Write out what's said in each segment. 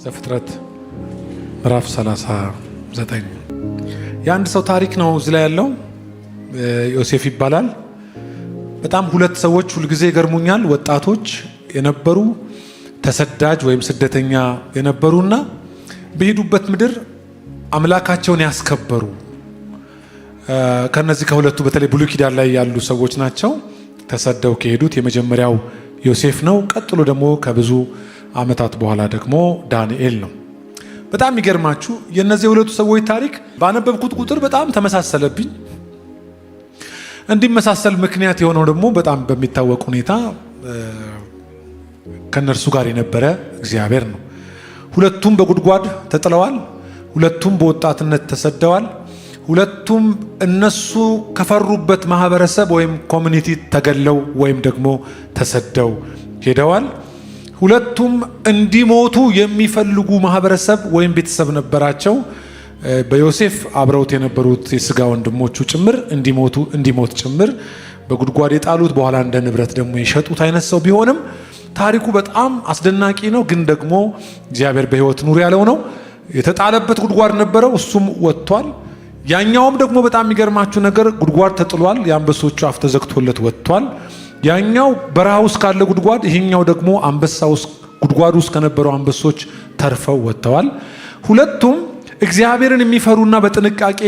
ዘፍጥረት ምዕራፍ 39 የአንድ ሰው ታሪክ ነው እዚህ ላይ ያለው። ዮሴፍ ይባላል። በጣም ሁለት ሰዎች ሁልጊዜ ይገርሙኛል። ወጣቶች የነበሩ ተሰዳጅ ወይም ስደተኛ የነበሩና በሄዱበት ምድር አምላካቸውን ያስከበሩ፣ ከነዚህ ከሁለቱ በተለይ ብሉይ ኪዳን ላይ ያሉ ሰዎች ናቸው። ተሰደው ከሄዱት የመጀመሪያው ዮሴፍ ነው። ቀጥሎ ደግሞ ከብዙ ዓመታት በኋላ ደግሞ ዳንኤል ነው። በጣም የሚገርማችሁ የእነዚህ የሁለቱ ሰዎች ታሪክ ባነበብኩት ቁጥር በጣም ተመሳሰለብኝ። እንዲመሳሰል ምክንያት የሆነው ደግሞ በጣም በሚታወቅ ሁኔታ ከእነርሱ ጋር የነበረ እግዚአብሔር ነው። ሁለቱም በጉድጓድ ተጥለዋል። ሁለቱም በወጣትነት ተሰደዋል። ሁለቱም እነሱ ከፈሩበት ማህበረሰብ ወይም community ተገለው ወይም ደግሞ ተሰደው ሄደዋል። ሁለቱም እንዲሞቱ የሚፈልጉ ማህበረሰብ ወይም ቤተሰብ ነበራቸው። በዮሴፍ አብረውት የነበሩት የስጋ ወንድሞቹ ጭምር እንዲሞቱ እንዲሞት ጭምር በጉድጓድ የጣሉት፣ በኋላ እንደ ንብረት ደግሞ የሸጡት አይነት ሰው ቢሆንም ታሪኩ በጣም አስደናቂ ነው። ግን ደግሞ እግዚአብሔር በሕይወት ኑር ያለው ነው። የተጣለበት ጉድጓድ ነበረው፣ እሱም ወጥቷል። ያኛውም ደግሞ በጣም የሚገርማችሁ ነገር ጉድጓድ ተጥሏል። የአንበሶቹ አፍ ተዘግቶለት ወጥቷል። ያኛው በረሃ ውስጥ ካለ ጉድጓድ፣ ይሄኛው ደግሞ አንበሳ ውስጥ ጉድጓድ ውስጥ ከነበረው አንበሶች ተርፈው ወጥተዋል። ሁለቱም እግዚአብሔርን የሚፈሩና በጥንቃቄ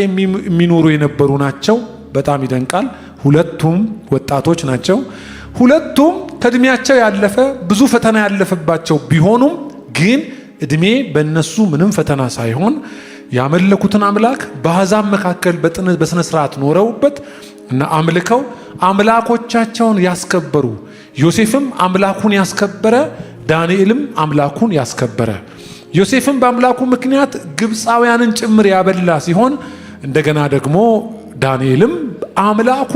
የሚኖሩ የነበሩ ናቸው። በጣም ይደንቃል። ሁለቱም ወጣቶች ናቸው። ሁለቱም ከእድሜያቸው ያለፈ ብዙ ፈተና ያለፈባቸው ቢሆኑም ግን እድሜ በእነሱ ምንም ፈተና ሳይሆን ያመለኩትን አምላክ በአሕዛብ መካከል በስነ ስርዓት ኖረውበት እና አምልከው አምላኮቻቸውን ያስከበሩ፣ ዮሴፍም አምላኩን ያስከበረ፣ ዳንኤልም አምላኩን ያስከበረ፣ ዮሴፍም በአምላኩ ምክንያት ግብፃውያንን ጭምር ያበላ ሲሆን እንደገና ደግሞ ዳንኤልም አምላኩ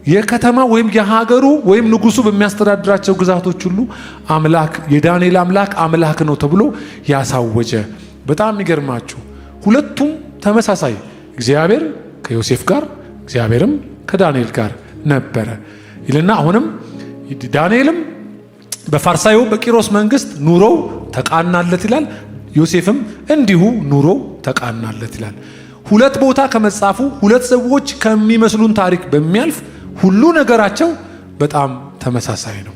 የከተማ ወይም የሀገሩ ወይም ንጉሱ በሚያስተዳድራቸው ግዛቶች ሁሉ አምላክ፣ የዳንኤል አምላክ አምላክ ነው ተብሎ ያሳወጀ። በጣም የሚገርማችሁ ሁለቱም ተመሳሳይ፣ እግዚአብሔር ከዮሴፍ ጋር እግዚአብሔርም ከዳንኤል ጋር ነበረ ይልና አሁንም ዳንኤልም በፋርሳዩ በቂሮስ መንግስት ኑሮው ተቃናለት ይላል። ዮሴፍም እንዲሁ ኑሮው ተቃናለት ይላል። ሁለት ቦታ ከመጻፉ ሁለት ሰዎች ከሚመስሉን ታሪክ በሚያልፍ ሁሉ ነገራቸው በጣም ተመሳሳይ ነው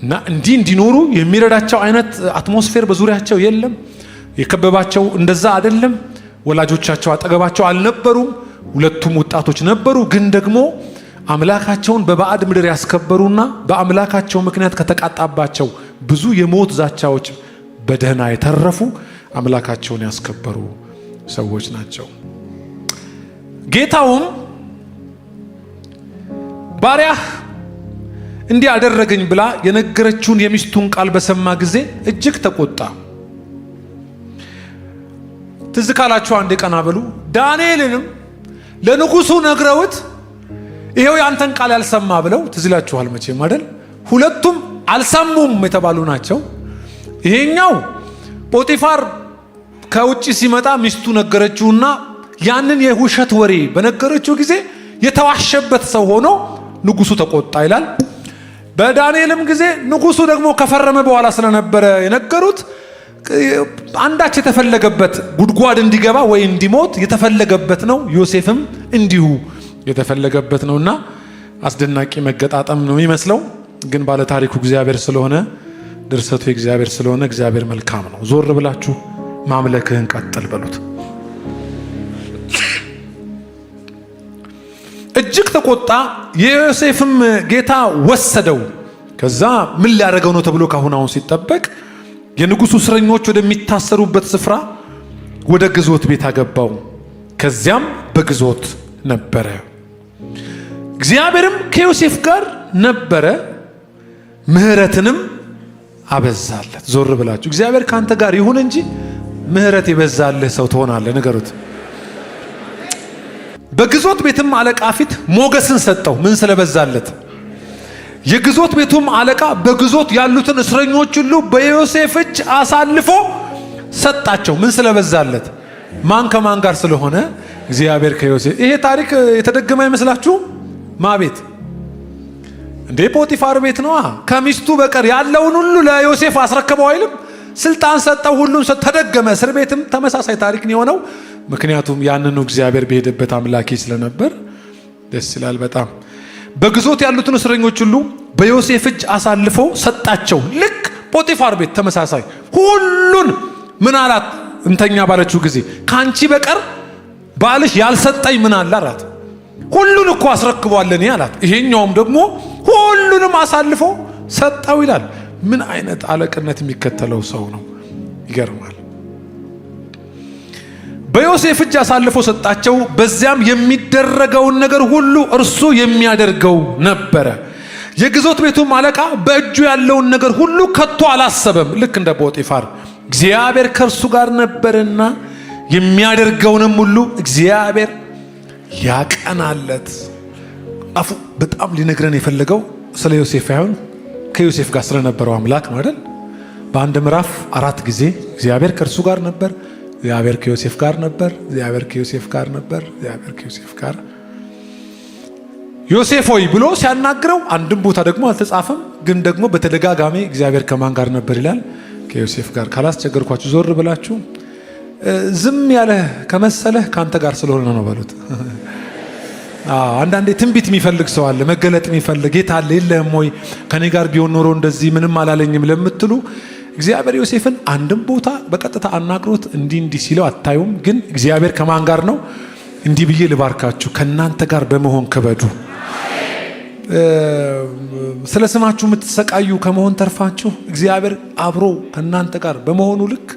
እና እንዲህ እንዲኖሩ የሚረዳቸው አይነት atmosphere በዙሪያቸው የለም። የከበባቸው እንደዛ አይደለም። ወላጆቻቸው አጠገባቸው አልነበሩም። ሁለቱም ወጣቶች ነበሩ። ግን ደግሞ አምላካቸውን በባዕድ ምድር ያስከበሩና በአምላካቸው ምክንያት ከተቃጣባቸው ብዙ የሞት ዛቻዎች በደህና የተረፉ፣ አምላካቸውን ያስከበሩ ሰዎች ናቸው። ጌታውም ባሪያህ እንዲህ አደረገኝ ብላ የነገረችውን የሚስቱን ቃል በሰማ ጊዜ እጅግ ተቆጣ። ትዝ ካላችሁ አንድ ቀና በሉ። ዳንኤልንም ለንጉሱ ነግረውት ይሄው ያንተን ቃል ያልሰማ ብለው፣ ትዝ ይላችኋል መቼም አይደል? ሁለቱም አልሰሙም የተባሉ ናቸው። ይሄኛው ጶጢፋር ከውጭ ሲመጣ ሚስቱ ነገረችውና ያንን የውሸት ወሬ በነገረችው ጊዜ የተዋሸበት ሰው ሆኖ ንጉሱ ተቆጣ ይላል። በዳንኤልም ጊዜ ንጉሱ ደግሞ ከፈረመ በኋላ ስለነበረ የነገሩት፣ አንዳች የተፈለገበት ጉድጓድ እንዲገባ ወይ እንዲሞት የተፈለገበት ነው። ዮሴፍም እንዲሁ የተፈለገበት ነውና አስደናቂ መገጣጠም ነው የሚመስለው። ግን ባለታሪኩ እግዚአብሔር ስለሆነ፣ ድርሰቱ የእግዚአብሔር ስለሆነ እግዚአብሔር መልካም ነው። ዞር ብላችሁ ማምለክህን ቀጥል በሉት። እጅግ ተቆጣ። የዮሴፍም ጌታ ወሰደው። ከዛ ምን ሊያደርገው ነው ተብሎ ካሁን አሁን ሲጠበቅ የንጉሱ እስረኞች ወደሚታሰሩበት ስፍራ ወደ ግዞት ቤት አገባው። ከዚያም በግዞት ነበረ። እግዚአብሔርም ከዮሴፍ ጋር ነበረ፣ ምሕረትንም አበዛለት። ዞር ብላችሁ እግዚአብሔር ከአንተ ጋር ይሁን እንጂ ምሕረት የበዛልህ ሰው ትሆናለህ። ንገሩት። በግዞት ቤትም አለቃ ፊት ሞገስን ሰጠው። ምን ስለበዛለት? የግዞት ቤቱም አለቃ በግዞት ያሉትን እስረኞች ሁሉ በዮሴፍ እጅ አሳልፎ ሰጣቸው። ምን ስለበዛለት? ማን ከማን ጋር ስለሆነ? እግዚአብሔር ከዮሴፍ። ይሄ ታሪክ የተደገመ አይመስላችሁም? ማ ቤት እንዴ? ጶጢፋር ቤት ነዋ። ከሚስቱ በቀር ያለውን ሁሉ ለዮሴፍ አስረከበው አይልም? ስልጣን ሰጠው፣ ሁሉን ተደገመ። እስር ቤትም ተመሳሳይ ታሪክ ነው የሆነው። ምክንያቱም ያንኑ እግዚአብሔር በሄደበት አምላኪ ስለነበር ደስ ይላል በጣም። በግዞት ያሉትን እስረኞች ሁሉ በዮሴፍ እጅ አሳልፎ ሰጣቸው። ልክ ጶጢፋር ቤት ተመሳሳይ ሁሉን ምን አላት? እንተኛ ባለችው ጊዜ ከአንቺ በቀር ባልሽ ያልሰጠኝ ምን አለ አላት። ሁሉን እኮ አስረክቧል እኔ አላት። ይሄኛውም ደግሞ ሁሉንም አሳልፎ ሰጠው ይላል። ምን አይነት አለቅነት የሚከተለው ሰው ነው! ይገርማል። በዮሴፍ እጅ አሳልፎ ሰጣቸው። በዚያም የሚደረገውን ነገር ሁሉ እርሱ የሚያደርገው ነበረ። የግዞት ቤቱም አለቃ በእጁ ያለውን ነገር ሁሉ ከቶ አላሰበም። ልክ እንደ ጶጢፋር እግዚአብሔር ከእርሱ ጋር ነበርና የሚያደርገውንም ሁሉ እግዚአብሔር ያቀናለት። አፉ በጣም ሊነግረን የፈለገው ስለ ዮሴፍ ሳይሆን ከዮሴፍ ጋር ስለነበረው አምላክ ነው አይደል? በአንድ ምዕራፍ 4 ጊዜ እግዚአብሔር ከእርሱ ጋር ነበር፣ እግዚአብሔር ከዮሴፍ ጋር ነበር፣ እግዚአብሔር ከዮሴፍ ጋር ነበር፣ እግዚአብሔር ከዮሴፍ ጋር። ዮሴፍ ሆይ ብሎ ሲያናግረው አንድም ቦታ ደግሞ አልተጻፈም። ግን ደግሞ በተደጋጋሚ እግዚአብሔር ከማን ጋር ነበር ይላል? ከዮሴፍ ጋር። ካላስቸገርኳችሁ ዞር ብላችሁ ዝም ያለህ ከመሰለህ ካንተ ጋር ስለሆነ ነው በሉት። አንዳንዴ ትንቢት የሚፈልግ ሰው አለ፣ መገለጥ የሚፈልግ ጌታ አለ የለህም ወይ ከኔ ጋር ቢሆን ኖሮ እንደዚህ ምንም አላለኝም ለምትሉ እግዚአብሔር ዮሴፍን አንድም ቦታ በቀጥታ አናግሮት እንዲህ እንዲህ ሲለው አታዩም። ግን እግዚአብሔር ከማን ጋር ነው? እንዲህ ብዬ ልባርካችሁ፣ ከእናንተ ጋር በመሆን ክበዱ። ስለ ስማችሁ የምትሰቃዩ ከመሆን ተርፋችሁ እግዚአብሔር አብሮ ከእናንተ ጋር በመሆኑ ልክ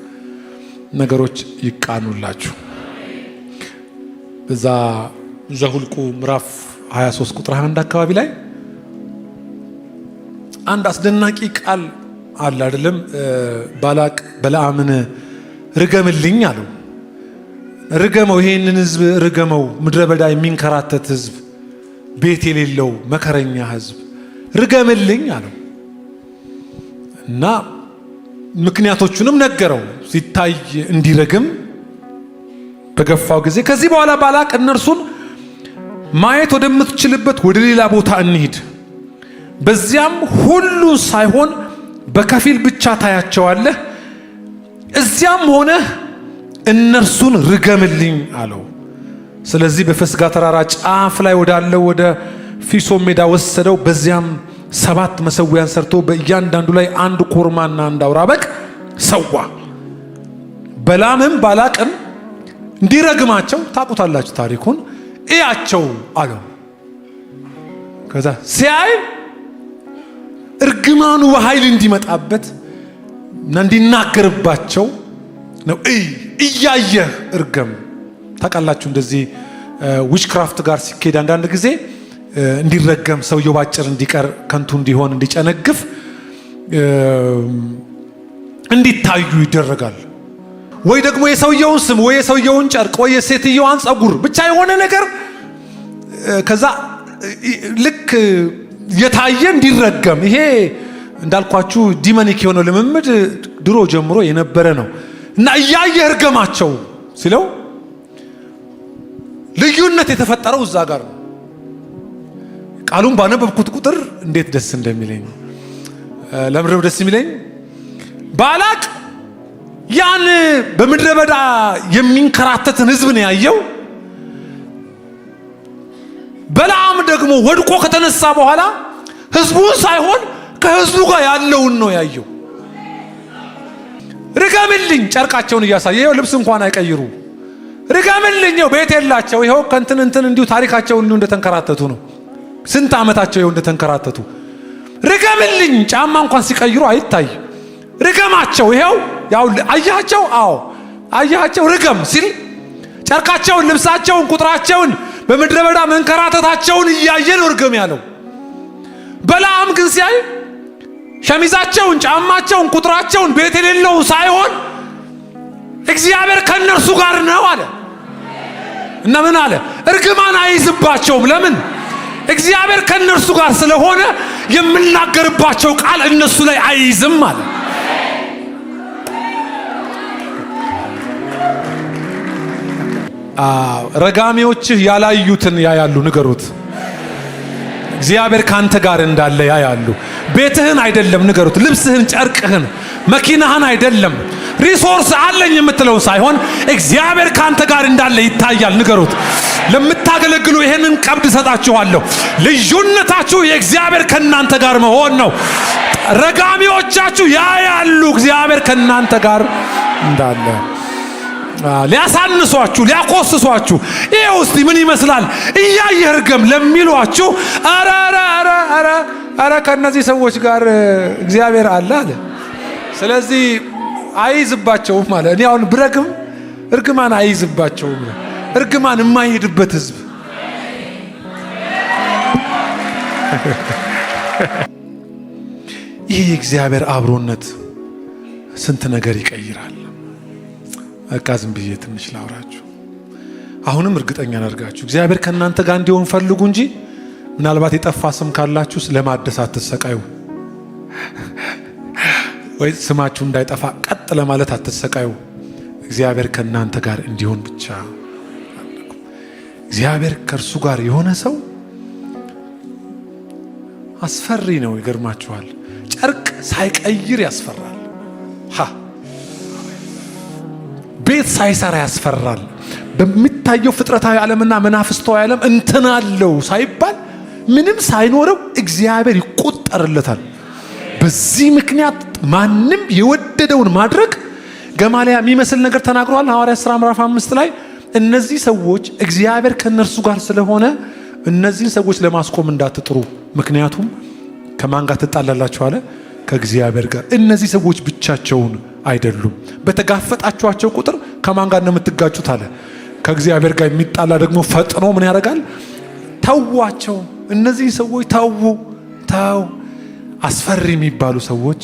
ነገሮች ይቃኑላችሁ። በዛ ዘሁልቁ ምዕራፍ 23 ቁጥር 21 አካባቢ ላይ አንድ አስደናቂ ቃል አለ አይደለም? ባላቅ በለዓምን ርገምልኝ አለው። ርገመው፣ ይሄንን ህዝብ ርገመው፣ ምድረ በዳ የሚንከራተት ህዝብ፣ ቤት የሌለው መከረኛ ህዝብ ርገምልኝ አለው እና ምክንያቶቹንም ነገረው። ሲታይ እንዲረግም በገፋው ጊዜ ከዚህ በኋላ ባላቅ እነርሱን ማየት ወደምትችልበት ወደ ሌላ ቦታ እንሂድ፣ በዚያም ሁሉን ሳይሆን በከፊል ብቻ ታያቸዋለህ፣ እዚያም ሆነህ እነርሱን ርገምልኝ አለው። ስለዚህ በፈስጋ ተራራ ጫፍ ላይ ወዳለው ወደ ፊሶን ሜዳ ወሰደው። በዚያም 7 መሰዊያን ሰርቶ በእያንዳንዱ ላይ አንድ ኮርማና አንድ አውራ በግ ሰዋ። በላምም ባላቅን እንዲረግማቸው ታውቁታላችሁ ታሪኩን፣ እያቸው አለው። ከዛ ሲያይ እርግማኑ በኃይል እንዲመጣበት እና እንዲናገርባቸው ነው። እይ እያየህ እርገም። ታውቃላችሁ እንደዚህ witchcraft ጋር ሲኬድ አንዳንድ ጊዜ እንዲረገም ሰውየው ባጭር እንዲቀር ከንቱ እንዲሆን እንዲጨነግፍ እንዲታዩ ይደረጋል። ወይ ደግሞ የሰውየውን ስም ወይ የሰውየውን ጨርቅ ወይ የሴትየዋን ጸጉር ብቻ የሆነ ነገር ከዛ ልክ የታየ እንዲረገም። ይሄ እንዳልኳችሁ demonic የሆነው ልምምድ ድሮ ጀምሮ የነበረ ነው እና እያየ እርገማቸው ሲለው ልዩነት የተፈጠረው እዛ ጋር ነው። ቃሉን ባነበብኩት ቁጥር እንዴት ደስ እንደሚለኝ። ለምንድነው ደስ የሚለኝ? ባላቅ ያን በምድረ በዳ የሚንከራተትን ህዝብ ነው ያየው። በለዓም ደግሞ ወድቆ ከተነሳ በኋላ ህዝቡን ሳይሆን ከህዝቡ ጋር ያለውን ነው ያየው። ርገምልኝ፣ ጨርቃቸውን እያሳየ ይኸው ልብስ እንኳን አይቀይሩ። ርገምልኝ፣ ይኸው ቤት የላቸው፣ ይኸው ከእንትን እንትን እንዲሁ ታሪካቸው እንዲሁ እንደተንከራተቱ ነው። ስንት ዓመታቸው ይኸው እንደተንከራተቱ። ርገምልኝ፣ ጫማ እንኳን ሲቀይሩ አይታይ። ርገማቸው፣ ይኸው ያው አያቸው፣ አዎ አያቸው፣ ርገም ሲል ጨርቃቸውን፣ ልብሳቸውን፣ ቁጥራቸውን በምድረ በዳ መንከራተታቸውን እያየ ነው እርገም ያለው። በለዓም ግን ሲያይ ሸሚዛቸውን፣ ጫማቸውን፣ ቁጥራቸውን ቤት የሌለውን ሳይሆን እግዚአብሔር ከእነርሱ ጋር ነው አለ እና ምን አለ? እርግማን አይዝባቸውም። ለምን? እግዚአብሔር ከእነርሱ ጋር ስለሆነ የምናገርባቸው ቃል እነሱ ላይ አይይዝም አለ። ረጋሚዎችህ ያላዩትን ያያሉ። ንገሩት። እግዚአብሔር ካንተ ጋር እንዳለ ያያሉ። ቤትህን አይደለም ንገሩት፣ ልብስህን፣ ጨርቅህን፣ መኪናህን አይደለም፣ resource አለኝ የምትለውን ሳይሆን እግዚአብሔር ከአንተ ጋር እንዳለ ይታያል። ንገሩት። ለምታገለግሉ ይሄንን ቀብድ እሰጣችኋለሁ። ልዩነታችሁ የእግዚአብሔር ከእናንተ ጋር መሆን ነው። ረጋሚዎቻችሁ ያያሉ እግዚአብሔር ከእናንተ ጋር እንዳለ። ሊያሳንሷችሁ፣ ሊያኮስሷችሁ፣ ይሄ ውስጥ ምን ይመስላል እያየህ እርገም ለሚሏችሁ፣ ኧረ ኧረ ኧረ ኧረ ኧረ ከእነዚህ ሰዎች ጋር እግዚአብሔር አለ አለ። ስለዚህ አይይዝባቸውም አለ። እኔ አሁን ብረግም እርግማን አይይዝባቸውም። እርግማን የማይሄድበት ህዝብ። ይህ የእግዚአብሔር አብሮነት ስንት ነገር ይቀይራል። በቃ ዝም ብዬ ትንሽ ላውራችሁ። አሁንም እርግጠኛ ናርጋችሁ እግዚአብሔር ከእናንተ ጋር እንዲሆን ፈልጉ እንጂ ምናልባት የጠፋ ስም ካላችሁ ለማደስ አትሰቃዩ፣ ወይ ስማችሁ እንዳይጠፋ ቀጥ ለማለት አትሰቃዩ። እግዚአብሔር ከእናንተ ጋር እንዲሆን ብቻ። እግዚአብሔር ከእርሱ ጋር የሆነ ሰው አስፈሪ ነው። ይገርማችኋል። ጨርቅ ሳይቀይር ያስፈራል። ቤት ሳይሰራ ያስፈራል። በሚታየው ፍጥረታዊ ዓለምና መናፍስታዊ ዓለም እንትን አለው ሳይባል፣ ምንም ሳይኖረው እግዚአብሔር ይቆጠርለታል። በዚህ ምክንያት ማንም የወደደውን ማድረግ ገማልያ የሚመስል ነገር ተናግሯል። ሐዋርያት ሥራ ምዕራፍ 5 ላይ እነዚህ ሰዎች እግዚአብሔር ከእነርሱ ጋር ስለሆነ እነዚህን ሰዎች ለማስቆም እንዳትጥሩ፣ ምክንያቱም ከማን ጋር ትጣላላችሁ አለ? ከእግዚአብሔር ጋር። እነዚህ ሰዎች ብቻቸውን አይደሉም። በተጋፈጣችኋቸው ቁጥር ከማን ጋር ነው የምትጋጩት አለ? ከእግዚአብሔር ጋር። የሚጣላ ደግሞ ፈጥኖ ምን ያደርጋል? ተዋቸው። እነዚህ ሰዎች ተዉ፣ ተው። አስፈሪ የሚባሉ ሰዎች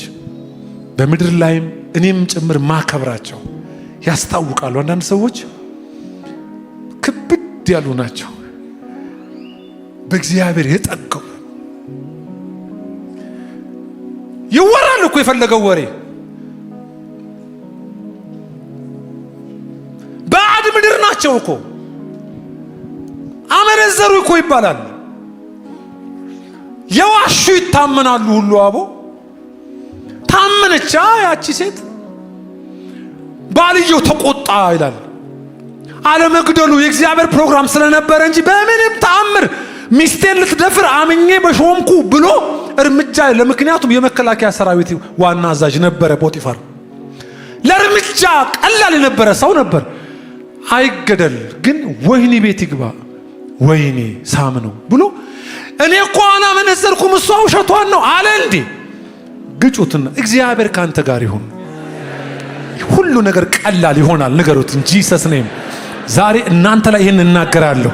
በምድር ላይም እኔም ጭምር ማከብራቸው ያስታውቃሉ። አንዳንድ ሰዎች ክብድ ያሉ ናቸው፣ በእግዚአብሔር የጠገቡ። ይወራል እኮ የፈለገው ወሬ። ባዕድ ምድር ናቸው እኮ፣ አመነዘሩ እኮ ይባላል። የዋሹ ይታመናሉ ሁሉ። አቦ ታመነቻ ያቺ ሴት። ባልየው ተቆጣ ይላል። አለመግደሉ የእግዚአብሔር ፕሮግራም ስለነበረ እንጂ በምንም ተአምር ሚስቴን ልትደፍር አምኜ በሾምኩ ብሎ እርምጃ፣ ለምክንያቱም የመከላከያ ሰራዊት ዋና አዛዥ ነበረ ጶጢፋር። ለእርምጃ ቀላል የነበረ ሰው ነበር። አይገደል ግን ወህኒ ቤት ይግባ፣ ወይኔ ሳም ነው ብሎ እኔ እኮ አላመነዘርኩም እሷ ውሸቷን ነው አለ። እንዴ ግጩትና እግዚአብሔር ካንተ ጋር ይሁን፣ ሁሉ ነገር ቀላል ይሆናል። ንገሩት in Jesus name። ዛሬ እናንተ ላይ ይህን እናገራለሁ።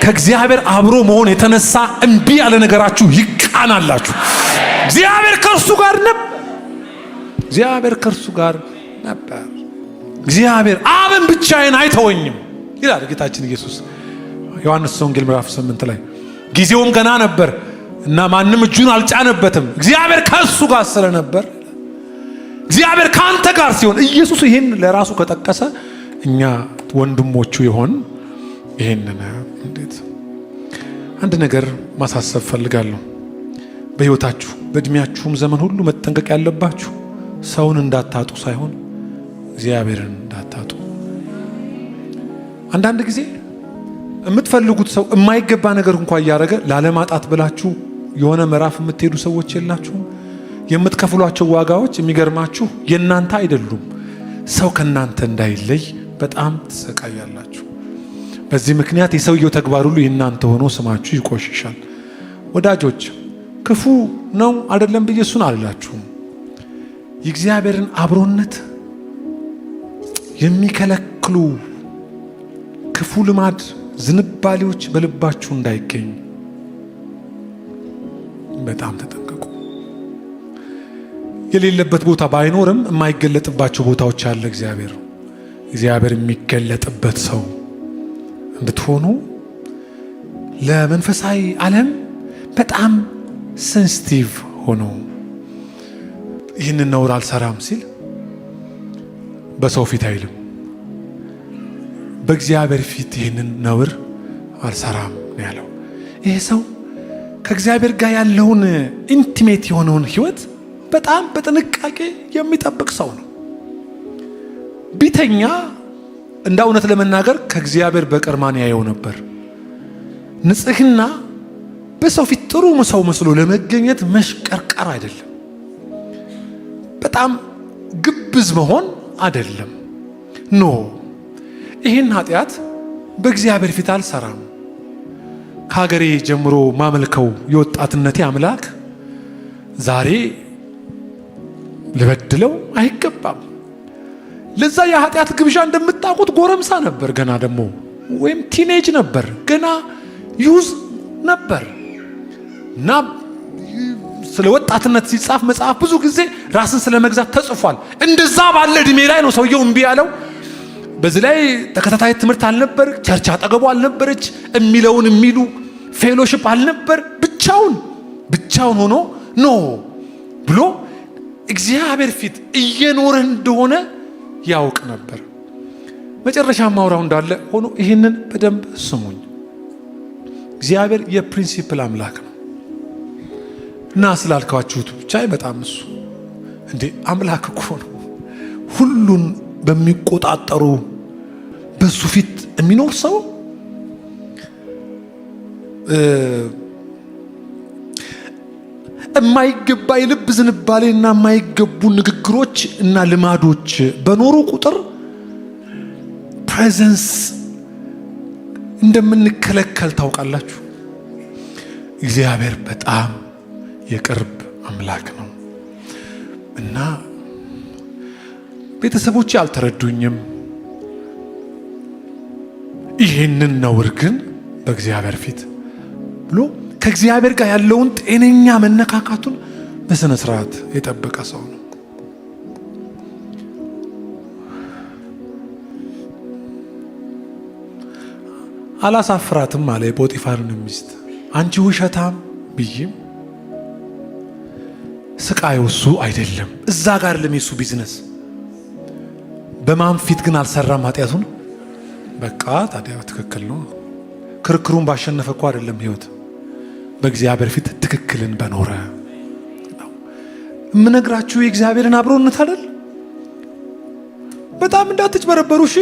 ከእግዚአብሔር አብሮ መሆን የተነሳ እምቢ ያለ ነገራችሁ ይቃናላችሁ። እግዚአብሔር ከእርሱ ጋር ነበር። እግዚአብሔር ከእርሱ ጋር ነበር። እግዚአብሔር አብን ብቻዬን አይተወኝም ይላል ጌታችን ኢየሱስ ዮሐንስ ወንጌል ምዕራፍ 8 ላይ። ጊዜውም ገና ነበር እና ማንም እጁን አልጫነበትም። እግዚአብሔር ከእሱ ጋር ስለነበር፣ እግዚአብሔር ከአንተ ጋር ሲሆን፣ ኢየሱስ ይህን ለራሱ ከጠቀሰ እኛ ወንድሞቹ የሆን ይህንን እንዴት? አንድ ነገር ማሳሰብ ፈልጋለሁ። በሕይወታችሁ በእድሜያችሁም ዘመን ሁሉ መጠንቀቅ ያለባችሁ ሰውን እንዳታጡ ሳይሆን እግዚአብሔርን እንዳታጡ። አንዳንድ ጊዜ የምትፈልጉት ሰው የማይገባ ነገር እንኳ እያደረገ ላለማጣት ብላችሁ የሆነ ምዕራፍ የምትሄዱ ሰዎች የላችሁም? የምትከፍሏቸው ዋጋዎች የሚገርማችሁ የእናንተ አይደሉም። ሰው ከእናንተ እንዳይለይ በጣም ትሰቃያላችሁ። በዚህ ምክንያት የሰውየው ተግባር ሁሉ የእናንተ ሆኖ ስማችሁ ይቆሽሻል። ወዳጆች፣ ክፉ ነው አይደለም ብዬ እሱን አልላችሁም። የእግዚአብሔርን አብሮነት የሚከለክሉ ክፉ ልማድ፣ ዝንባሌዎች በልባችሁ እንዳይገኝ በጣም ተጠንቀቁ። የሌለበት ቦታ ባይኖርም የማይገለጥባቸው ቦታዎች አለ እግዚአብሔር። እግዚአብሔር የሚገለጥበት ሰው እንድትሆኑ ለመንፈሳዊ ዓለም በጣም sensitive ሆኖ ይህንን ነውር አልሰራም ሲል በሰው ፊት አይልም። በእግዚአብሔር ፊት ይህንን ነውር አልሰራም ነው ያለው። ይሄ ሰው ከእግዚአብሔር ጋር ያለውን intimate የሆነውን ህይወት በጣም በጥንቃቄ የሚጠብቅ ሰው ነው። ቢተኛ እንደ እውነት ለመናገር ከእግዚአብሔር በቀር ማን ያየው ነበር? ንጽህና በሰው ፊት ጥሩ ሰው መስሎ ለመገኘት መሽቀርቀር አይደለም። በጣም ግብዝ መሆን አይደለም። No፣ ይህን ኃጢአት በእግዚአብሔር ፊት አልሰራም። ከሀገሬ ጀምሮ ማመልከው የወጣትነቴ አምላክ ዛሬ ልበድለው አይገባም። ለዛ የኃጢአት ግብዣ እንደምታውቁት ጎረምሳ ነበር፣ ገና ደግሞ ወይም teenage ነበር፣ ገና ዩዝ ነበር እና ስለ ወጣትነት ሲጻፍ መጽሐፍ ብዙ ጊዜ ራስን ስለ መግዛት ተጽፏል። እንደዛ ባለ እድሜ ላይ ነው ሰውየው እምቢ ያለው። በዚህ ላይ ተከታታይ ትምህርት አልነበር፣ church አጠገቡ አልነበረች፣ የሚለውን የሚሉ fellowship አልነበር። ብቻውን ብቻውን ሆኖ no ብሎ እግዚአብሔር ፊት እየኖረ እንደሆነ ያውቅ ነበር። መጨረሻ ማውራው እንዳለ ሆኖ ይህንን በደንብ ስሙኝ። እግዚአብሔር የ principle አምላክ ነው እና ስላልካችሁት ብቻ አይመጣም። እሱ እንዴ አምላክ እኮ ነው። ሁሉን በሚቆጣጠሩ በሱ ፊት የሚኖር ሰው የማይገባ የልብ ዝንባሌና የማይገቡ ንግግሮች እና ልማዶች በኖሩ ቁጥር presence እንደምንከለከል ታውቃላችሁ። እግዚአብሔር በጣም የቅርብ አምላክ ነው እና ቤተሰቦቼ አልተረዱኝም። ይህንን ነውር ግን በእግዚአብሔር ፊት ብሎ ከእግዚአብሔር ጋር ያለውን ጤነኛ መነካካቱን በስነ ስርዓት የጠበቀ ሰው ነው። አላሳፍራትም አለ የጶጢፋርን ሚስት፣ አንቺ ውሸታም ብዬም ስቃዩ እሱ አይደለም፣ እዛ ጋር ለሜሱ ቢዝነስ በማን ፊት ግን አልሰራም ኃጢአቱን። በቃ ታዲያ ትክክል ነው። ክርክሩን ባሸነፈ እኮ አይደለም ህይወት፣ በእግዚአብሔር ፊት ትክክልን በኖረ ነው። የምነግራችሁ የእግዚአብሔርን አብሮነት አይደል? በጣም እንዳትጭበረበሩ እሺ።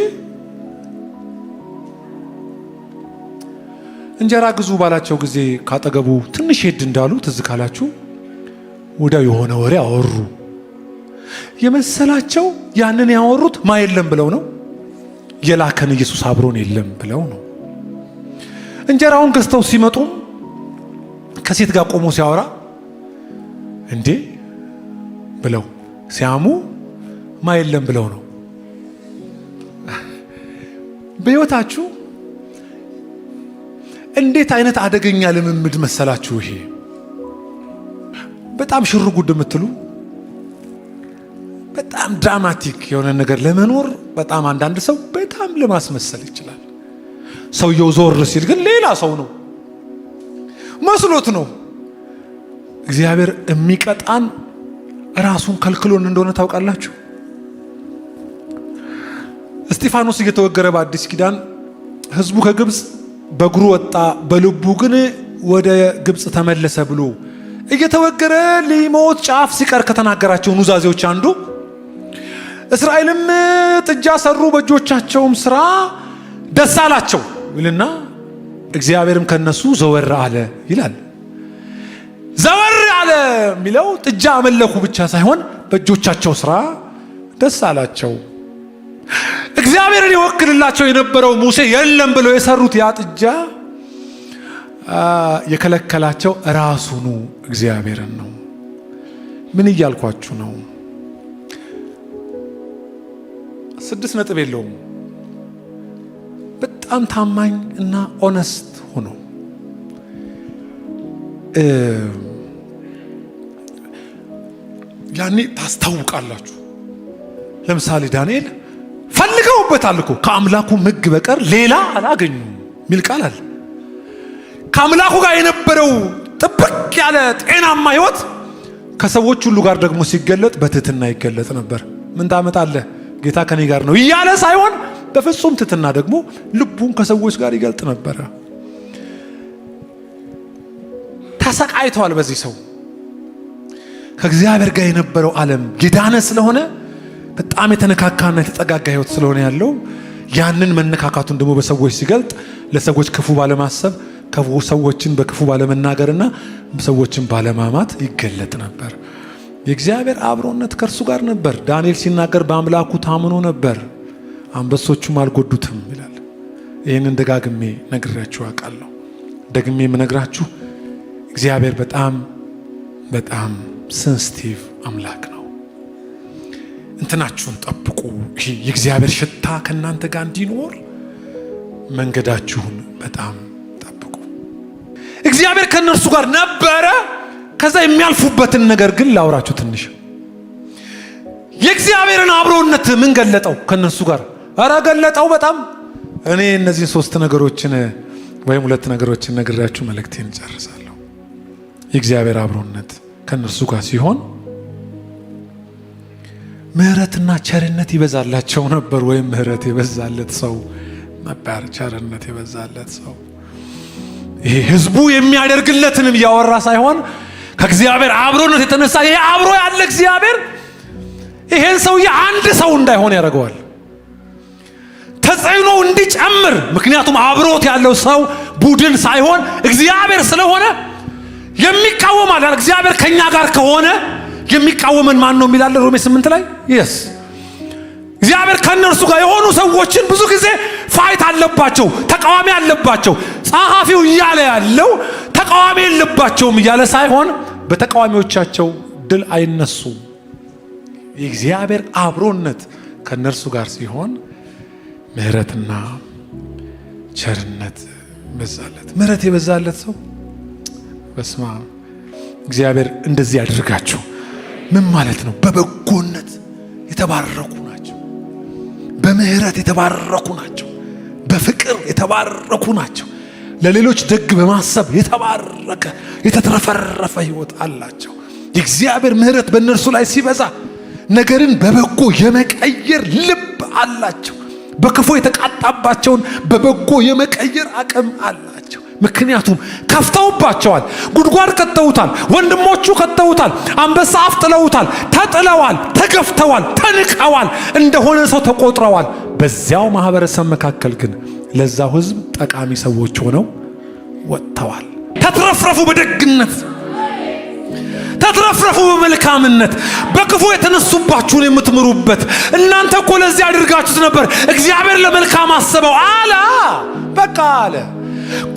እንጀራ ግዙ ባላቸው ጊዜ ካጠገቡ ትንሽ ሄድ እንዳሉ ትዝ ካላችሁ ወዲያው የሆነ ወሬ አወሩ። የመሰላቸው ያንን ያወሩት ማ የለም ብለው ነው። የላከን ኢየሱስ አብሮን የለም ብለው ነው። እንጀራውን ገዝተው ሲመጡም ከሴት ጋር ቆሞ ሲያወራ እንዴ ብለው ሲያሙ ማ የለም ብለው ነው። በሕይወታችሁ እንዴት አይነት አደገኛ ልምምድ መሰላችሁ ይሄ። በጣም ሽር ጉድ የምትሉ በጣም dramatic የሆነ ነገር ለመኖር በጣም አንዳንድ ሰው በጣም ለማስመሰል ይችላል። ሰውየው ዞር ሲል ግን ሌላ ሰው ነው መስሎት ነው። እግዚአብሔር የሚቀጣን ራሱን ከልክሎን እንደሆነ ታውቃላችሁ። እስጢፋኖስ እየተወገረ በአዲስ ኪዳን ሕዝቡ ከግብፅ በእግሩ ወጣ፣ በልቡ ግን ወደ ግብፅ ተመለሰ ብሎ እየተወገረ ሊሞት ጫፍ ሲቀር ከተናገራቸው ኑዛዜዎች አንዱ እስራኤልም ጥጃ ሰሩ፣ በእጆቻቸውም ስራ ደስ አላቸው ይልና እግዚአብሔርም ከነሱ ዘወር አለ ይላል። ዘወር አለ የሚለው ጥጃ አመለኩ ብቻ ሳይሆን በእጆቻቸው ስራ ደስ አላቸው። እግዚአብሔርን ይወክልላቸው የነበረው ሙሴ የለም ብለው የሰሩት ያ ጥጃ የከለከላቸው ራሱኑ እግዚአብሔርን ነው። ምን እያልኳችሁ ነው? 6 ነጥብ የለውም። በጣም ታማኝ እና honest ሆኖ ያኔ ታስታውቃላችሁ። ለምሳሌ ዳንኤል ፈልገውበታል እኮ ከአምላኩ ሕግ በቀር ሌላ አላገኙም የሚል ቃል አለ። ከአምላኩ ጋር የነበረው ጥብቅ ያለ ጤናማ ሕይወት ከሰዎች ሁሉ ጋር ደግሞ ሲገለጥ በትህትና ይገለጥ ነበር። ምን ታመጣለህ ጌታ ከኔ ጋር ነው እያለ ሳይሆን በፍጹም ትህትና ደግሞ ልቡን ከሰዎች ጋር ይገልጥ ነበረ። ተሰቃይተዋል። በዚህ ሰው ከእግዚአብሔር ጋር የነበረው ዓለም የዳነ ስለሆነ በጣም የተነካካና የተጠጋጋ ህይወት ስለሆነ ያለው ያንን መነካካቱን ደግሞ በሰዎች ሲገልጥ ለሰዎች ክፉ ባለማሰብ ሰዎችን በክፉ ባለመናገርና ሰዎችን ባለማማት ይገለጥ ነበር። የእግዚአብሔር አብሮነት ከእርሱ ጋር ነበር። ዳንኤል ሲናገር በአምላኩ ታምኖ ነበር፣ አንበሶቹም አልጎዱትም ይላል። ይህንን ደጋግሜ ነግሬያችሁ አውቃለሁ። ደግሜ የምነግራችሁ እግዚአብሔር በጣም በጣም sensitive አምላክ ነው። እንትናችሁን ጠብቁ። ይሄ የእግዚአብሔር ሽታ ከእናንተ ጋር እንዲኖር መንገዳችሁን በጣም ጠብቁ። እግዚአብሔር ከእነርሱ ጋር ነበረ። ከዛ የሚያልፉበትን ነገር ግን ላውራችሁ ትንሽ። የእግዚአብሔርን አብሮነት ምን ገለጠው? ከእነርሱ ጋር ኧረ ገለጠው በጣም። እኔ እነዚህን ሶስት ነገሮችን ወይም ሁለት ነገሮችን ነግሬያችሁ መልእክቴን እጨርሳለሁ። የእግዚአብሔር አብሮነት ከእነርሱ ጋር ሲሆን ምሕረትና ቸርነት ይበዛላቸው ነበር። ወይም ምሕረት የበዛለት ሰው ነበር። ቸርነት የበዛለት ሰው ይሄ ህዝቡ የሚያደርግለትንም እያወራ ሳይሆን ከእግዚአብሔር አብሮነት የተነሳ ይሄ አብሮ ያለ እግዚአብሔር ይሄን ሰውዬ አንድ ሰው እንዳይሆን ያደርገዋል። ተጽዕኖ እንዲጨምር፣ ምክንያቱም አብሮት ያለው ሰው ቡድን ሳይሆን እግዚአብሔር ስለሆነ የሚቃወም አለ። እግዚአብሔር ከኛ ጋር ከሆነ የሚቃወመን ማን ነው የሚላለ ሮሜ 8 ላይ yes እግዚአብሔር ከእነርሱ ጋር የሆኑ ሰዎችን ብዙ ጊዜ fight አለባቸው፣ ተቃዋሚ አለባቸው። ጸሐፊው እያለ ያለው ተቃዋሚ የለባቸውም እያለ ሳይሆን በተቃዋሚዎቻቸው ድል አይነሱም። የእግዚአብሔር አብሮነት ከእነርሱ ጋር ሲሆን ምሕረትና ቸርነት በዛለት። ምሕረት የበዛለት ሰው በስመ አብ እግዚአብሔር እንደዚህ ያድርጋችሁ። ምን ማለት ነው? በበጎነት የተባረኩ ናቸው። በምህረት የተባረኩ ናቸው። በፍቅር የተባረኩ ናቸው። ለሌሎች ደግ በማሰብ የተባረከ የተትረፈረፈ ሕይወት አላቸው። የእግዚአብሔር ምህረት በእነርሱ ላይ ሲበዛ ነገርን በበጎ የመቀየር ልብ አላቸው። በክፉ የተቃጣባቸውን በበጎ የመቀየር አቅም አላቸው። ምክንያቱም ከፍተውባቸዋል፣ ጉድጓድ ከተውታል፣ ወንድሞቹ ከተውታል፣ አንበሳ አፍ ጥለውታል፣ ተጥለዋል፣ ተገፍተዋል፣ ተንቀዋል፣ እንደሆነ ሰው ተቆጥረዋል። በዚያው ማህበረሰብ መካከል ግን ለዛው ሕዝብ ጠቃሚ ሰዎች ሆነው ወጥተዋል። ተትረፍረፉ በደግነት ተትረፍረፉ በመልካምነት። በክፉ የተነሱባችሁን የምትምሩበት እናንተ እኮ ለዚህ አድርጋችሁት ነበር፣ እግዚአብሔር ለመልካም አሰበው አለ። በቃ አለ።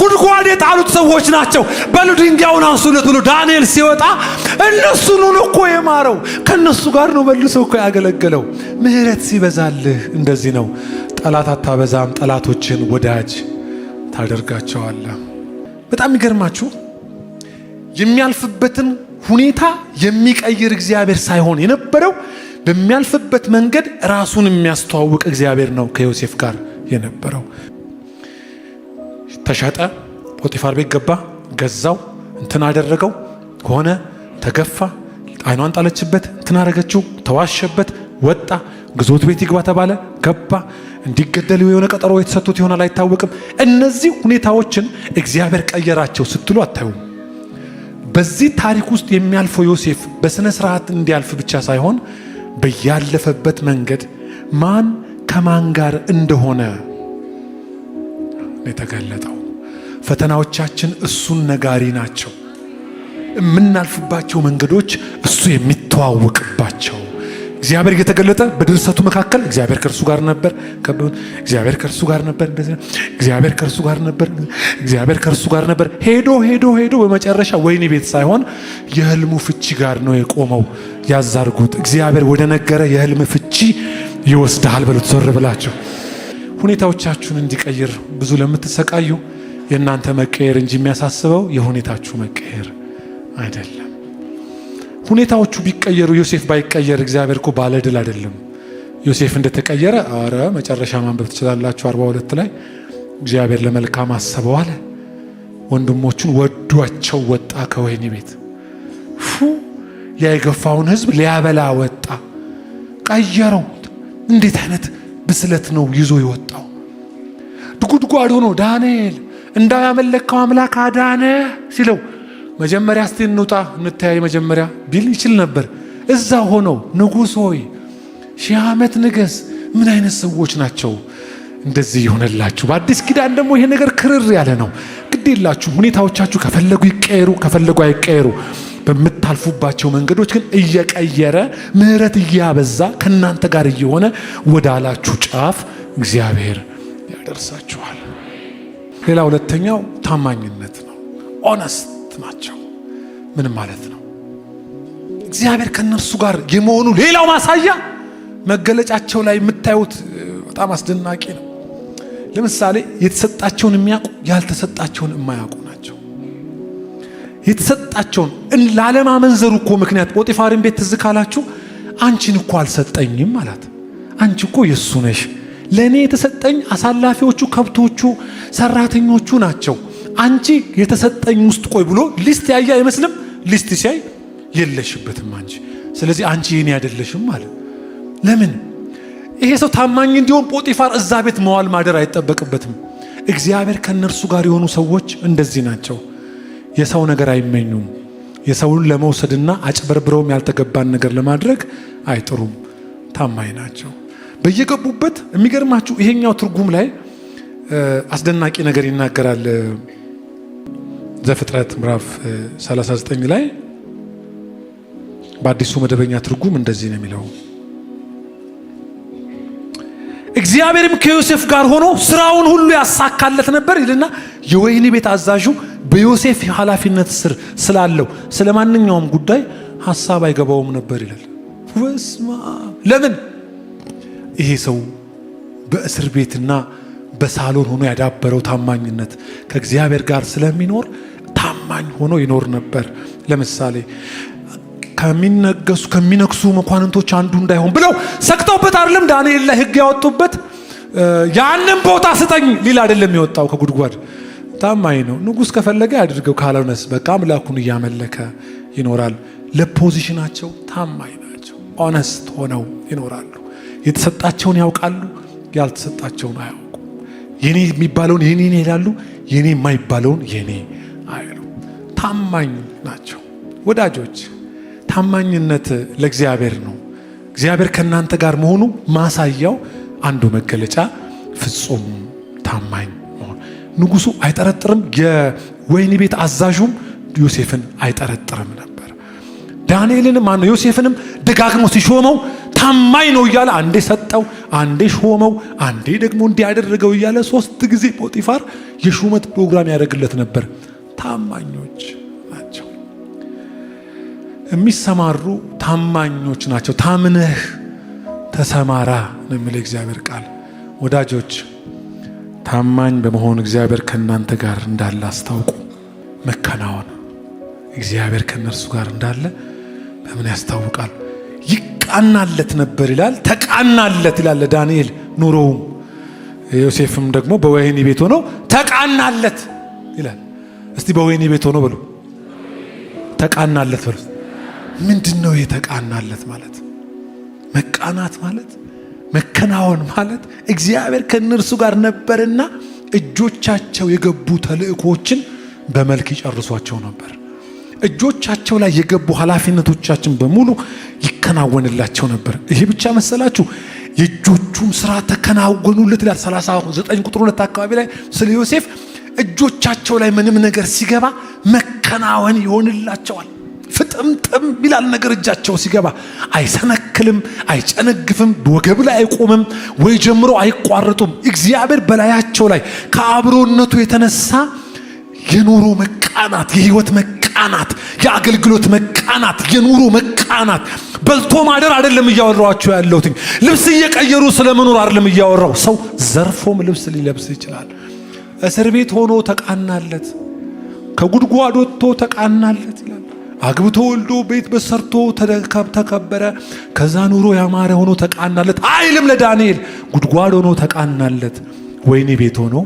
ጉድጓድ የጣሉት ሰዎች ናቸው። በሉ ድንጋዩን አንሱለት ብሎ ዳንኤል ሲወጣ እነሱን ሆኖ እኮ የማረው ከእነሱ ጋር ነው መልሶ እኮ ያገለገለው። ምሕረት ሲበዛልህ እንደዚህ ነው። ጠላት አታበዛም፣ ጠላቶችን ወዳጅ ታደርጋቸዋለህ። በጣም የሚገርማችሁ የሚያልፍበትን ሁኔታ የሚቀይር እግዚአብሔር ሳይሆን የነበረው በሚያልፍበት መንገድ ራሱን የሚያስተዋውቅ እግዚአብሔር ነው ከዮሴፍ ጋር የነበረው። ተሸጠ፣ ጶጢፋር ቤት ገባ፣ ገዛው፣ እንትን አደረገው፣ ሆነ፣ ተገፋ፣ አይኗን ጣለችበት፣ እንትን አደረገችው፣ ተዋሸበት፣ ወጣ፣ ግዞት ቤት ይግባ ተባለ፣ ገባ። እንዲገደል የሆነ ቀጠሮ የተሰጡት ይሆናል አይታወቅም። እነዚህ ሁኔታዎችን እግዚአብሔር ቀየራቸው ስትሉ አታዩም። በዚህ ታሪክ ውስጥ የሚያልፈው ዮሴፍ በስነ ስርዓት እንዲያልፍ ብቻ ሳይሆን በያለፈበት መንገድ ማን ከማን ጋር እንደሆነ የተገለጠው። ፈተናዎቻችን እሱን ነጋሪ ናቸው። የምናልፍባቸው መንገዶች እሱ የሚተዋወቅባቸው እግዚአብሔር እየተገለጠ በድርሰቱ መካከል እግዚአብሔር ከእርሱ ጋር ነበር፣ እግዚአብሔር ከእርሱ ጋር ነበር፣ እግዚአብሔር ከእርሱ ጋር ነበር፣ እግዚአብሔር ከእርሱ ጋር ነበር። ሄዶ ሄዶ ሄዶ በመጨረሻ ወህኒ ቤት ሳይሆን የህልሙ ፍቺ ጋር ነው የቆመው። ያዛርጉት እግዚአብሔር ወደ ነገረ የህልም ፍቺ ይወስድሃል በሉት። ዞር ብላችሁ ሁኔታዎቻችሁን እንዲቀይር ብዙ ለምትሰቃዩ የእናንተ መቀየር እንጂ የሚያሳስበው የሁኔታችሁ መቀየር አይደለም። ሁኔታዎቹ ቢቀየሩ ዮሴፍ ባይቀየር እግዚአብሔር እኮ ባለድል አይደለም። ዮሴፍ እንደተቀየረ አረ መጨረሻ ማንበብ ትችላላችሁ። 42 ላይ እግዚአብሔር ለመልካም አሰበው አለ። ወንድሞቹን ወዷቸው ወጣ ከወህኒ ቤት። ፉ ያ የገፋውን ሕዝብ ሊያበላ ወጣ። ቀየረው። እንዴት አይነት ብስለት ነው ይዞ የወጣው! ጉድጓድ ሆኖ ዳንኤል እንዳው ያመለከው አምላክ አዳነ ሲለው መጀመሪያ እስቲ እንውጣ እንተያይ መጀመሪያ ቢል ይችል ነበር። እዛ ሆነው ንጉሥ ሆይ 1000 ዓመት ንገስ። ምን አይነት ሰዎች ናቸው እንደዚህ የሆነላችሁ? በአዲስ ኪዳን ደግሞ ይሄ ነገር ክርር ያለ ነው። ግድ የላችሁ፣ ሁኔታዎቻችሁ ከፈለጉ ይቀየሩ፣ ከፈለጉ አይቀየሩ። በምታልፉባቸው መንገዶች ግን እየቀየረ ምሕረት እያበዛ ከእናንተ ጋር እየሆነ ወዳላችሁ ጫፍ እግዚአብሔር ያደርሳችኋል። ሌላ ሁለተኛው ታማኝነት ነው። Honest ናቸው። ምን ማለት ነው? እግዚአብሔር ከእነርሱ ጋር የመሆኑ ሌላው ማሳያ መገለጫቸው ላይ የምታዩት በጣም አስደናቂ ነው። ለምሳሌ የተሰጣቸውን የሚያውቁ ያልተሰጣቸውን የማያውቁ ናቸው። የተሰጣቸውን ላለማመንዘሩ እኮ ምክንያት ጶጢፋርን ቤት ትዝ ካላችሁ አንቺን እኮ አልሰጠኝም አላት። አንቺ እኮ የእሱ ነሽ፣ ለእኔ የተሰጠኝ አሳላፊዎቹ፣ ከብቶቹ፣ ሰራተኞቹ ናቸው። አንቺ የተሰጠኝ ውስጥ ቆይ ብሎ list ያየ አይመስልም። List ሲያይ የለሽበትም አንቺ፣ ስለዚህ አንቺ የኔ አይደለሽም አለ። ለምን ይሄ ሰው ታማኝ እንዲሆን ጶጢፋር እዛ ቤት መዋል ማደር አይጠበቅበትም። እግዚአብሔር ከእነርሱ ጋር የሆኑ ሰዎች እንደዚህ ናቸው። የሰው ነገር አይመኙም። የሰውን ለመውሰድና አጭበርብረውም ያልተገባን ነገር ለማድረግ አይጥሩም። ታማኝ ናቸው በየገቡበት። የሚገርማችሁ ይሄኛው ትርጉም ላይ አስደናቂ ነገር ይናገራል። ዘፍጥረት ምዕራፍ 39 ላይ በአዲሱ መደበኛ ትርጉም እንደዚህ ነው የሚለው፣ እግዚአብሔርም ከዮሴፍ ጋር ሆኖ ስራውን ሁሉ ያሳካለት ነበር ይልና የወህኒ ቤት አዛዡ በዮሴፍ ኃላፊነት ስር ስላለው ስለ ማንኛውም ጉዳይ ሀሳብ አይገባውም ነበር ይላል። ወስማ ለምን ይሄ ሰው በእስር ቤትና በሳሎን ሆኖ ያዳበረው ታማኝነት ከእግዚአብሔር ጋር ስለሚኖር ታማኝ ሆኖ ይኖር ነበር። ለምሳሌ ከሚነገሱ ከሚነግሱ መኳንንቶች አንዱ እንዳይሆን ብለው ሰግተውበት አይደለም ዳንኤል ላይ ሕግ ያወጡበት። ያንን ቦታ ስጠኝ ሊል አይደለም የወጣው ከጉድጓድ። ታማኝ ነው። ንጉሥ ከፈለገ ያድርገው፣ ካልሆነስ በቃ አምላኩን እያመለከ ይኖራል። ለ position ኣቸው ታማኝ ናቸው። Honest ሆነው ይኖራሉ። የተሰጣቸውን ያውቃሉ፣ ያልተሰጣቸውን አያውቁም። የኔ የሚባለውን የኔ ይላሉ፣ የኔ የማይባለውን የኔ አይሉ። ታማኝ ናቸው ወዳጆች። ታማኝነት ለእግዚአብሔር ነው። እግዚአብሔር ከእናንተ ጋር መሆኑ ማሳያው አንዱ መገለጫ ፍጹም ታማኝ መሆን። ንጉሱ አይጠረጥርም፣ የወህኒ ቤት አዛዡም ዮሴፍን አይጠረጥርም ነበር። ዳንኤልንም ማነው ዮሴፍንም ደጋግሞ ሲሾመው ታማኝ ነው እያለ አንዴ ሰጠው፣ አንዴ ሾመው፣ አንዴ ደግሞ እንዲህ ያደረገው እያለ 3 ጊዜ ጶጢፋር የሹመት ፕሮግራም ያደርግለት ነበር። ታማኞች ናቸው። የሚሰማሩ ታማኞች ናቸው። ታምነህ ተሰማራ ነው የሚለው እግዚአብሔር ቃል። ወዳጆች ታማኝ በመሆን እግዚአብሔር ከእናንተ ጋር እንዳለ አስታውቁ። መከናወን እግዚአብሔር ከእነርሱ ጋር እንዳለ በምን ያስታውቃል? ይቃናለት ነበር ይላል። ተቃናለት ይላል ዳንኤል ኑሮውም። ዮሴፍም ደግሞ በወህኒ ቤት ሆኖ ተቃናለት ይላል። እስቲ በወህኒ ቤት ሆኖ በሉ፣ ተቃናለት በሉ። ምንድን ነው የተቃናለት ማለት? መቃናት ማለት መከናወን ማለት እግዚአብሔር ከእነርሱ ጋር ነበርና እጆቻቸው የገቡ ተልእኮችን በመልክ ይጨርሷቸው ነበር። እጆቻቸው ላይ የገቡ ኃላፊነቶቻችን በሙሉ ይከናወንላቸው ነበር። ይሄ ብቻ መሰላችሁ? የእጆቹም ስራ ተከናወኑለት ይላል። 39 ቁጥር 2 አካባቢ ላይ ስለ ዮሴፍ እጆቻቸው ላይ ምንም ነገር ሲገባ መከናወን ይሆንላቸዋል። ፍጥምጥም ይላል ነገር እጃቸው ሲገባ አይሰነክልም፣ አይጨነግፍም፣ ወገብ ላይ አይቆምም፣ ወይ ጀምሮ አይቋረጡም። እግዚአብሔር በላያቸው ላይ ከአብሮነቱ የተነሳ የኑሮ መቃናት፣ የህይወት መቃናት፣ የአገልግሎት መቃናት፣ የኑሮ መቃናት። በልቶ ማደር አይደለም እያወራኋቸው ያለሁት። ልብስ እየቀየሩ ስለመኖር አይደለም እያወራው። ሰው ዘርፎም ልብስ ሊለብስ ይችላል። እስር ቤት ሆኖ ተቃናለት፣ ከጉድጓድ ወጥቶ ተቃናለት ይላል። አግብቶ ወልዶ ቤት በሰርቶ ተከበረ። ከዛ ኑሮ ያማረ ሆኖ ተቃናለት አይልም ለዳንኤል። ጉድጓድ ሆኖ ተቃናለት፣ ወህኒ ቤት ሆኖ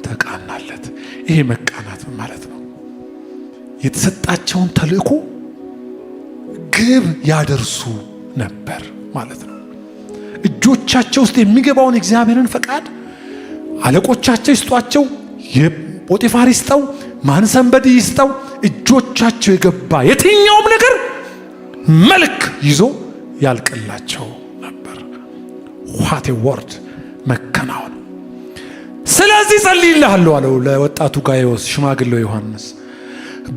ተቃናለት። ይሄ መቃናት ማለት ነው። የተሰጣቸውን ተልእኮ ግብ ያደርሱ ነበር ማለት ነው። እጆቻቸው ውስጥ የሚገባውን እግዚአብሔርን ፈቃድ አለቆቻቸው ይስጧቸው፣ የጶጢፋር ይስጠው፣ ማንሰንበድ ይስጠው፣ እጆቻቸው የገባ የትኛውም ነገር መልክ ይዞ ያልቅላቸው ነበር። What a word፣ መከናወን። ስለዚህ ጸልይልሃለሁ አለው ለወጣቱ ጋይዮስ፣ ሽማግሌው ዮሐንስ፣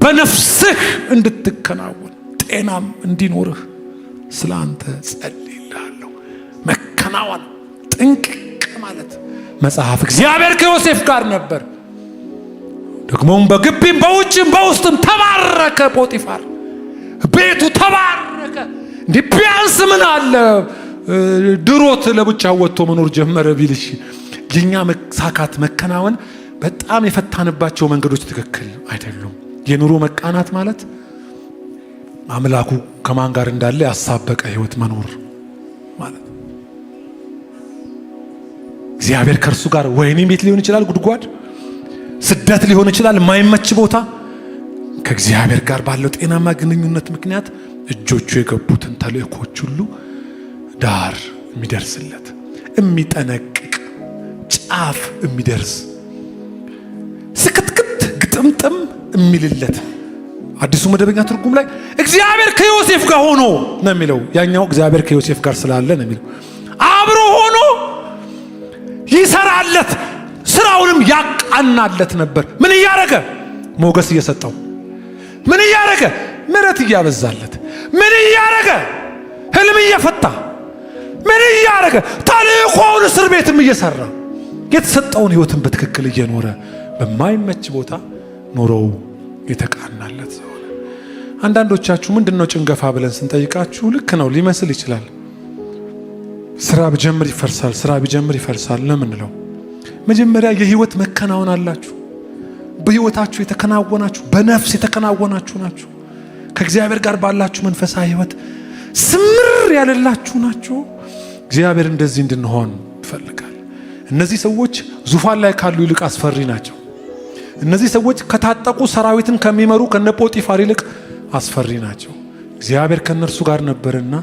በነፍስህ እንድትከናወን ጤናም እንዲኖርህ ስለ አንተ ጸልይልሃለሁ። መከናወን፣ ጥንቅቅ ማለት። መጽሐፍ እግዚአብሔር ከዮሴፍ ጋር ነበር። ደግሞም በግቢም በውጭም በውስጥም ተባረከ። ጶጢፋር ቤቱ ተባረከ። እንዲህ ቢያንስ ምን አለ ድሮት ለብቻ ወጥቶ መኖር ጀመረ ቢልሽ፣ የኛ መሳካት መከናወን በጣም የፈታንባቸው መንገዶች ትክክል አይደሉም። የኑሮ መቃናት ማለት አምላኩ ከማን ጋር እንዳለ ያሳበቀ ህይወት መኖር ማለት፣ እግዚአብሔር ከእርሱ ጋር ወህኒ ቤት ሊሆን ይችላል፣ ጉድጓድ፣ ስደት ሊሆን ይችላል፣ የማይመች ቦታ፣ ከእግዚአብሔር ጋር ባለው ጤናማ ግንኙነት ምክንያት እጆቹ የገቡትን ተልእኮች ሁሉ ዳር የሚደርስለት፣ የሚጠነቅቅ፣ ጫፍ የሚደርስ፣ ስክትክት ግጥምጥም የሚልለት። አዲሱ መደበኛ ትርጉም ላይ እግዚአብሔር ከዮሴፍ ጋር ሆኖ ነው የሚለው። ያኛው እግዚአብሔር ከዮሴፍ ጋር ስላለ ነው የሚለው። አብሮ ሆኖ ይሰራለት፣ ስራውንም ያቃናለት ነበር። ምን እያረገ? ሞገስ እየሰጠው። ምን እያረገ? ምሕረት እያበዛለት። ምን እያረገ? ህልም እየፈታ። ምን እያረገ? ተልእኮውን እስር ቤትም እየሰራ፣ የተሰጠውን ህይወትን በትክክል እየኖረ፣ በማይመች ቦታ ኑሮው የተቃናለት ሰው ሆነ። አንዳንዶቻችሁ ምንድን ነው ጭንገፋ ብለን ስንጠይቃችሁ ልክ ነው ሊመስል ይችላል። ስራ ብጀምር ይፈርሳል፣ ስራ ብጀምር ይፈርሳል ነው የምንለው። መጀመሪያ የህይወት መከናወን አላችሁ። በህይወታችሁ የተከናወናችሁ፣ በነፍስ የተከናወናችሁ ናችሁ። ከእግዚአብሔር ጋር ባላችሁ መንፈሳዊ ህይወት ስምር ያለላችሁ ናችሁ። እግዚአብሔር እንደዚህ እንድንሆን ይፈልጋል። እነዚህ ሰዎች ዙፋን ላይ ካሉ ይልቅ አስፈሪ ናቸው። እነዚህ ሰዎች ከታጠቁ ሰራዊትን ከሚመሩ ከነ ጶጢፋር ይልቅ አስፈሪ ናቸው። እግዚአብሔር ከእነርሱ ጋር ነበርና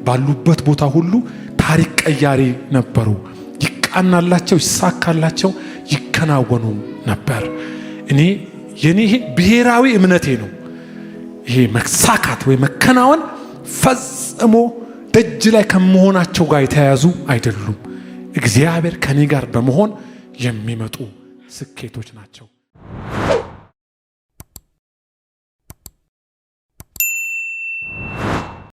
ባሉበት ቦታ ሁሉ ታሪክ ቀያሪ ነበሩ። ይቃናላቸው፣ ይሳካላቸው፣ ይከናወኑ ነበር። እኔ የኔ ይሄ ብሔራዊ እምነቴ ነው። ይሄ መሳካት ወይ መከናወን ፈጽሞ ደጅ ላይ ከመሆናቸው ጋር የተያያዙ አይደሉም። እግዚአብሔር ከኔ ጋር በመሆን የሚመጡ ስኬቶች ናቸው።